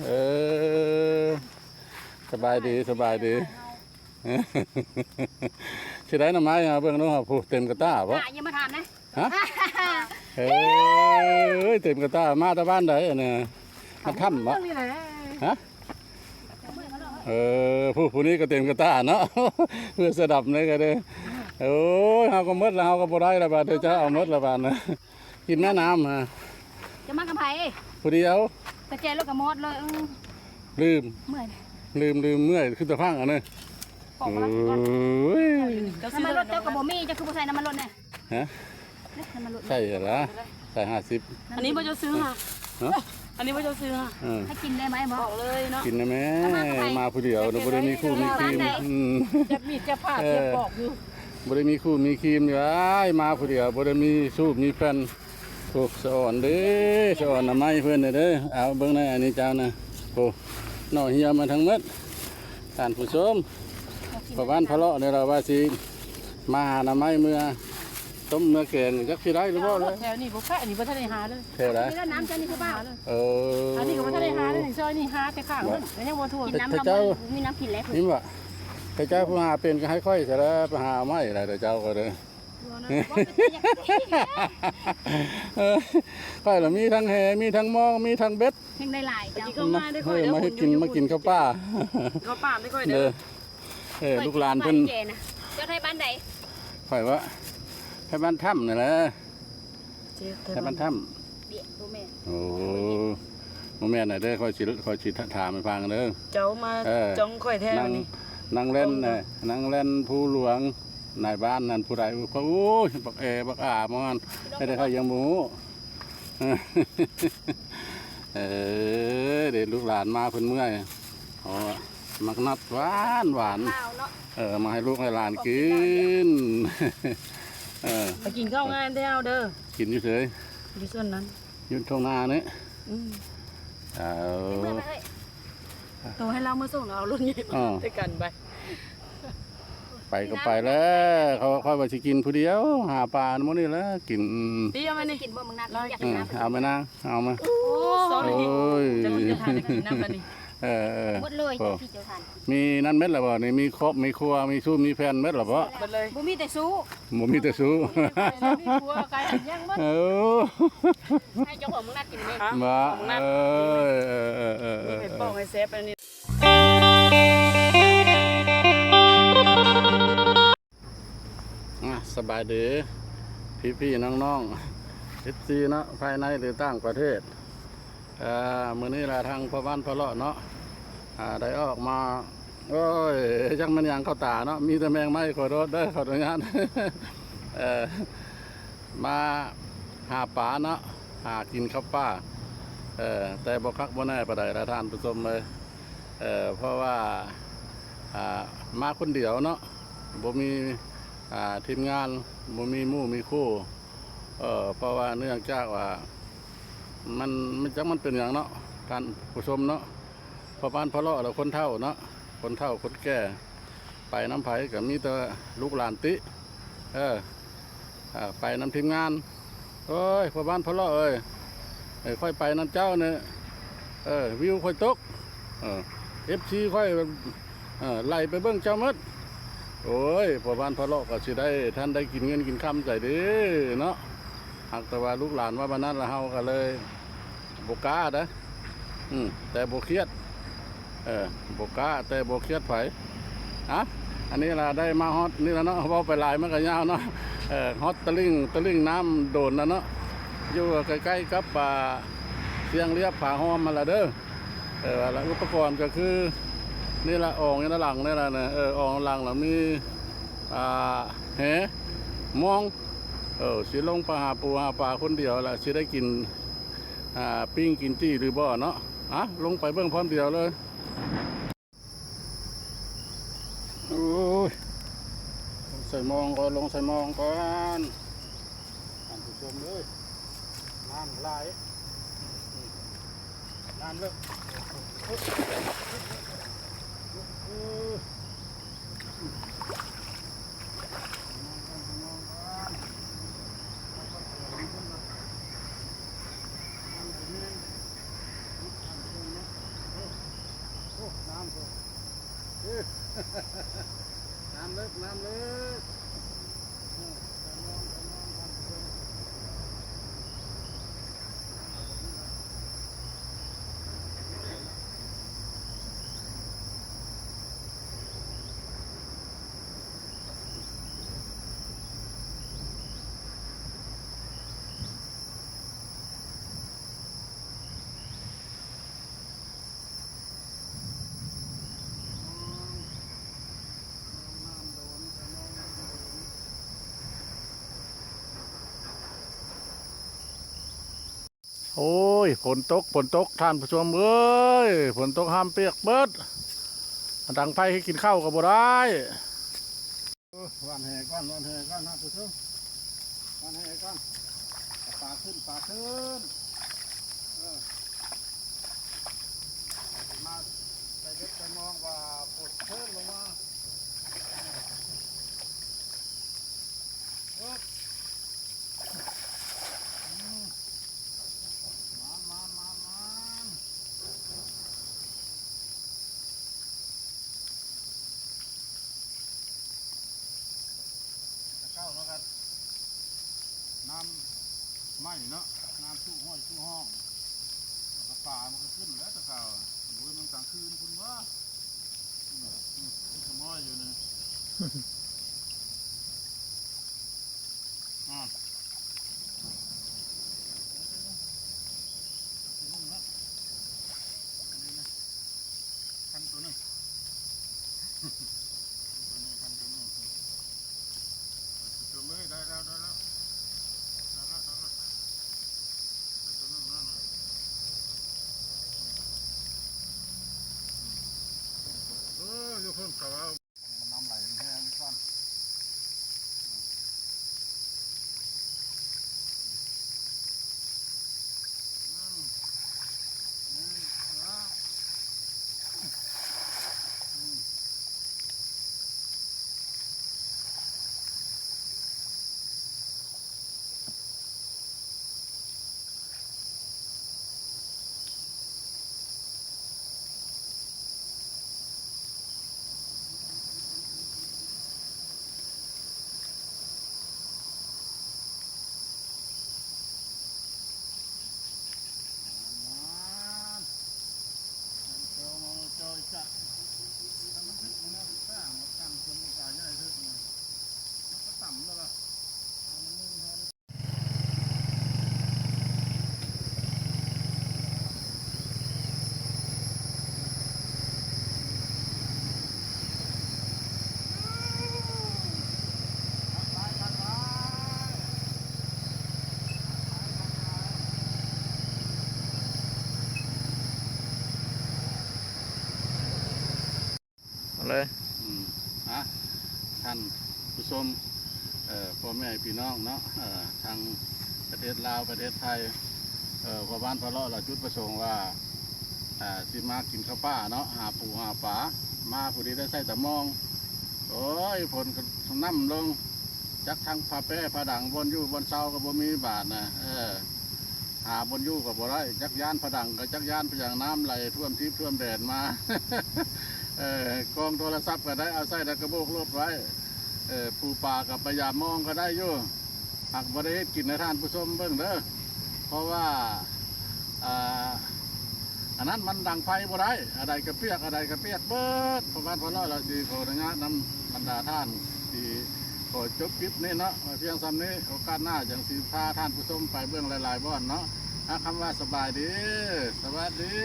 ເອີ ສະບາຍດີ ສະບາຍດີ. ຊິໄດ້ໜໍ່ໄມ້ຫາເບິ່ງດູ ຫາຜູ້ເຕັມກະຕ່າບໍ່? ຢ່າມາຖາມນະ. ຮະ? ເອີຍ ເຕັມກະຕ່າ ມາແຕ່ບ້ານໃດອັນນີ້? ມາຖ້ຳບໍ່? ຮະ? ເອີ ຜູ້ ຜູ້ນີ້ກໍເຕັມກະຕ່າເນາະ ເພື່ອສະດັບນີ້ກໍເດ້. ໂອ້ຍ ເຮົາກໍໝົດລະ ເຮົາກໍບໍ່ໄດ້ລະບາດ ເຈົ້າເອົາໝົດລະບາດນະ. ກິນແມ່ນ້ຳຫາ. ຈະມາກັບໃຜ? ຜູ້ດຽວ. ຕະແຈລົດກໍໝົດເລີຍ. ເອີ ລືມ ເມື່ອຍ ລືມ ລືມ ເມື່ອຍ ຄືຕະພັງອັນນີ້. ໂອ້ຍ ນ້ຳມັນລົດເຈົ້າກໍບໍ່ມີ ເຈົ້າຄືບໍ່ໃສ່ນ້ຳມັນລົດແດ່? ຮະ? ນ້ຳມັນລົດ ໃສ່ລະ ໃສ່ຫ້າສິບ. ອັນນີ້ບໍ່ເຈົ້າຊື້ຫະ? ຮະ? ອັນນີ້ບໍ່ເຈົ້າຊື້ຫະ? ເອີ ໃຫ້ກິນໄດ້ໄໝ? ບອກເລີຍເນາະ ກິນໄດ້ແມ? ມາຜູ້ດຽວ ບໍ່ໄດ້ມີຄູ່ມີຄີມ. ອືມ ຈັບມີດຈັບຜ້າ ເອີ ຕຽມບອກຢູ່ ບໍ່ໄດ້ມີຄູ່ມີຄີມຢູ່ ອ້າຍ ມາຜູ້ດຽວ ບໍ່ໄດ້ມີຊູ້ມີແຟນ. ໂອ້ ສະອອນເດ້ ສະອອນໜໍ່ໄມ້ເພິ່ນເດ້. ເອົາເບິ່ງແດ່ ອັນນີ້ເຈົ້ານະ. ໂອ້ ໜໍ່ເຫ່ຍມາທັງໝົດ ທ່ານຜູ້ຊົມ. ພໍ່ບ້ານພະເລາະນີ້ລະວ່າຊິມາຫາໜໍ່ໄມ້ເມືອຕົ້ມເມືອແກງ ຈັກຊິໄດ້ຫຼືບໍ່ລະ. ແຖວນີ້ບໍ່ແຄະ ອັນນີ້ບໍ່ທັນໄດ້ຫາເລີຍ. ແຖວໃດ? ນີ້ລະນ້ຳເຈົ້ານີ້ຄືເບົາ. ເອີ ອັນນີ້ກໍບໍ່ທັນໄດ້ຫາເລີຍ ຊອຍນີ້ຫາແຕ່ຂ້າງ ເພິ່ນກໍຍັງບໍ່ຖ້ວມ. ກິນນ້ຳ ເຈົ້າ ມີນ້ຳກິນແລ້ວ. ນີ້ບໍ່ ເຈົ້າຜູ້ຫາເປັນກໍໃຫ້ຂ້ອຍຊະລະ ໄປຫາໄມ້ລະ ເຈົ້າກໍເດີ. ເອີ ຂ້ອຍລະມີທັງແຫ ມີທັງມອງ ມີທັງເບັດ ແຮງໄດ້ຫຼາຍເຈົ້າ. ມາເຮັດກິນ ມາກິນເຂົ້າປ່າ ເຂົ້າປ່າໄດ້ຂ້ອຍເດີ. ເອີ ລູກຫຼານເພິ່ນ. ເຈົ້າໄທບ້ານໃດ? ຂ້ອຍວ່າໄທບ້ານຖ້ຳນີ້ແຫຼະ. ໄທບ້ານຖ້ຳ. ໂອ້ ບໍ່ແມ່ນນະເດີ ຂ້ອຍຊິ ຂ້ອຍຊິຖາມໃຫ້ຟັງເດີ. ເຈົ້າມາ ເອີ ຈ້ອງຂ້ອຍແທ້ນີ້. ນາງແລ່ນ ນາງແລ່ນພູຫຼວງ ນາຍບ້ານນັ້ນຜູ້ໃດ? ໂອ້ຍ ບັກແອ ບັກອາໝໍນັ້ນ ແຕ່ຂ້ອຍຍັງບໍ່ຮູ້. ເອີ ເດ້ ລູກຫຼານມາເພິ່ນເມື່ອຍ. ເອົາໝາກນັດຫວານໆ ເອີ ມາໃຫ້ລູກໃຫ້ຫຼານກິນ. ເອີ ໄປກິນເຂົ້າງານແລ້ວເດີ. ກິນຢູ່ເສຍ? ຢູ່ສ່ວນນັ້ນ ຢູ່ທົ່ງນານີ້. ອືມ ເອົາ ໂຕໃຫ້ລາວມາສົ່ງ ເອົາລົດໃຫຍ່ມາ ເອີ ດ້ວຍກັນໄປ. ໄປກໍໄປແລ້ວ ຂ້ອຍວ່າຊິກິນຜູ້ດຽວ ຫາປາມື້ນີ້ແຫຼະກິນ. ຕິ ເອົາມານີ້ ກິນບໍ່ ມັງນັດ ເອົາມານາງ ເອົາມາ. ໂອ້ຍ ຈະລຸນຈະທານກິນນ້ຳລະນີ້. ເອີ ເອີ ໝົດເລີຍ. ມີນັ້ນເໝິດລະບໍ່ນີ້? ມີຄອບມີຄົວ ມີຊູ້ມີແຟນເໝິດລະບໍ່? ໝົດເລີຍ ບໍ່ມີແຕ່ຊູ້ ບໍ່ມີແຕ່ຊູ້. ມີຄົວກາຍຍັງໝົດ. ເອີ ໃຫ້ເຈົ້າຂອງມັງນັດກິນແມ່. ບໍ່ ເອີ ເອີ ເອີ ເອີ ເອີ ເອີ ປອກໃຫ້ແຊບອັນນີ້. ອ່າ ສະບາຍດີພີ່ໆນ້ອງໆ ເອັຟຊີເນາະ ພາຍໃນ ຫຼື ຕ່າງປະເທດ. ເອີ ມື້ນີ້ລະທາງພໍ່ບ້ານພະເລາະເນາະ ອ່າ ໄດ້ອອກມາ ໂອ້ຍ ຈັກແມ່ນຫຍັງເຂົ້າຕາເນາະ ມີແຕ່ແມງໄມ້ ຂໍໂທດເດີ ຂໍອະນຸຍາດ. ເອີ ມາຫາປາເນາະ ຫາກິນເຂົ້າປ່າ. ເອີ ແຕ່ບໍ່ຄັກບໍ່ແນ່ປານໃດລະທ່ານຜູ້ຊົມເອີຍ. ເອີ ເພາະວ່າ ອ່າ ມາຄົນດຽວເນາະ ບໍ່ມີ ອ່າ ທີມງານ ບໍ່ມີໝູ່ມີຄູ່. ເອີ ເພາະວ່າເນື່ອງຈາກວ່າ ມັນ ມັນ ຈັກມັນເປັນຫຍັງເນາະ ທ່ານຜູ້ຊົມເນາະ. ພໍ່ບ້ານພະເລາະລະຄົນເຖົ້າເນາະ ຄົນເຖົ້າຄົນແກ່ ໄປນຳໃຜກໍມີແຕ່ລູກຫຼານຕິ. ເອີ ອ່າ ໄປນຳທີມງານ. ໂອ້ຍ ພໍ່ບ້ານພະເລາະເອີຍ ເອີ ຂ້ອຍໄປນຳເຈົ້ານີ້ ເອີ ວິວຂ້ອຍຕົກ ເອີ ເອັຟຊີຂ້ອຍ ເອີ ໄຫຼໄປເບິ່ງເຈົ້າໝົດ. ໂອ້ຍ ພໍ່ບ້ານພະເລາະກໍຊິໄດ້ ທ່ານໄດ້ກິນເງິນກິນຄຳໃສເດ້ເນາະ. ຫາກແຕ່ວ່າລູກຫຼານວ່າປານນັ້ນລະ ເຮົາກໍເລີຍບໍ່ກ້າເດ້. ອືມ ແຕ່ບໍ່ຄຽດ ເອີ ບໍ່ກ້າແຕ່ບໍ່ຄຽດໃຜ. ອ່ະ ອັນນີ້ລະໄດ້ມາຮອດນີ້ລະເນາະ ເວົ້າໄປຫຼາຍມັນກໍຍາວເນາະ. ເອີ ຮອດຕະລິ່ງ ຕະລິ່ງນ້ຳໂດນລະເນາະ ຢູ່ໃກ້ໆກັບ ອ່າ ຊຽງລຽບຜາຫ້ອມຫັ້ນລະເດີ. ເອີ ລະອຸປະກອນກໍຄືນີ້ລະ ອ່ອງຢູ່ດ້ານຫຼັງນີ້ລະ ເອີ ອ່ອງຫຼັງລະມີ ອ່າ ແຫ ມອງ. ເອີ ຊິລົງໄປຫາປູຫາປາຄົນດຽວລະ ຊິໄດ້ກິນ ອ່າ ປີ້ງກິນຈີ່ຫຼືບໍ່ເນາະ. ອ່ະ ລົງໄປເບິ່ງພ້ອມດຽວເລີຍ. ໂອ້ຍ ລົງໃສ່ມອງກ່ອນ ລົງໃສ່ມອງກ່ອນ ທ່ານຜູ້ຊົມເອີຍ ນ້ຳຫຼາຍ ນ້ຳເລິກ. ນ້ຳ ນ້ຳເລິກ ນ້ຳເລິກ. ໂອ້ຍ ຝົນຕົກ ຝົນຕົກ ທ່ານຜູ້ຊົມເອີຍ ຝົນຕົກ ຫ້າມປຽກເບິດ ດັງໄຟໃຫ້ກິນເຂົ້າກໍບໍ່ໄດ້. ເອີ ຫວ່ານແຫກ່ອນ ຫວ່ານແຫກ່ອນ ທ່ານຜູ້ຊົມ ຫວ່ານແຫກ່ອນ. ປາຂຶ້ນ ປາຂຶ້ນ ເອີ ມາໃສ່ເບັດໃສ່ມອງວ່າຝົນເຊີນລົງມາ. ອືມ ມາ ມາ ມາ ມາ. ແຕ່ເກົ່າມັນກໍນ້ຳໄໝ້ເນາະ ນ້ຳຊຸຫ້ວຍຊຸຮ່ອງ ແລ້ວກໍປາມັນກໍຂຶ້ນແລ້ວແຕ່ເກົ່າ. ໂອ້ຍ ມັນກາງຄືນພຸ້ນຫວາ? ອືມ ອືມ ມີສະໝໍ້ຢູ່ນີ້ ອືມ. ຄັນຕົວໜຶ່ງ ຄັນຕົວໜຶ່ງ ຄັນຕົວໜຶ່ງ ຕົວເລີຍ ໄດ້ແລ້ວ ໄດ້ແລ້ວ ໄດ້ແລ້ວ ໄດ້ແລ້ວ ໄດ້ຕົວໜຶ່ງແລ້ວນະ. ເອີ ຢູ່ເພິ່ນເຂົາວ່າ ນ້ຳໄຫຼແຮງກ່ອນ ອືມ ອືມ ອືມ. ເອົາເລີຍ ອືມ ອ່ະ ທ່ານຜູ້ຊົມ ເອີ ພໍ່ແມ່ພີ່ນ້ອງເນາະ ເອີ ທາງປະເທດລາວ ປະເທດໄທ ເອີ ພໍ່ບ້ານພະເລາະ ລະຈຸດປະສົງວ່າ ອ່າ ຊິມາກິນເຂົ້າປ່າເນາະ ຫາປູຫາປາ ມາຜູ້ທີ່ໄດ້ໃຊ້ຕາມອງ ໂອ້ຍ ຝົນກໍນ້ຳລົງ ຈັກທັງຜ້າແປ້ຜ້າດັງ ບ່ອນຢູ່ບ່ອນເຊົາກໍບໍ່ມີບາດນະ ເອີ ຫາບ່ອນຢູ່ກໍບໍ່ໄດ້ ຈັກຢ້ານຜະດັງກໍຈັກຢ້ານພະຫຍັງ ນ້ຳໄຫຼຖ້ວມທິດຖ້ວມແດນມາ ເອີ ກ້ອງໂທລະສັບກໍໄດ້ເອົາໃສ່ໃນກະໂບກລົດໄວ້ ເອີ ປູປາກໍໄປຢາມມອງກໍໄດ້ຢູ່ ຫາກບໍ່ໄດ້ເຮັດກິນໃຫ້ທ່ານຜູ້ຊົມເບິ່ງເດີ ເພາະວ່າ ອ່າ ອັນນັ້ນມັນດັງໄຟບໍ່ໄດ້ ອັນໃດກໍປຽກ ອັນໃດກໍປຽກເບິດ ພໍ່ບ້ານພະເລາະ ລະຊິຂໍອະນຸຍາດນຳບັນດາທ່ານ ຊິຂໍຈົບຄລິບນີ້ເນາະ ໄວ້ພຽງສ່ຳນີ້ ໂອກາດໜ້າຈັ່ງຊິພາທ່ານຜູ້ຊົມໄປເບິ່ງຫຼາຍໆບ່ອນເນາະ ອ່ະ ຄຳວ່າສະບາຍດີ ສະຫວັດດີ.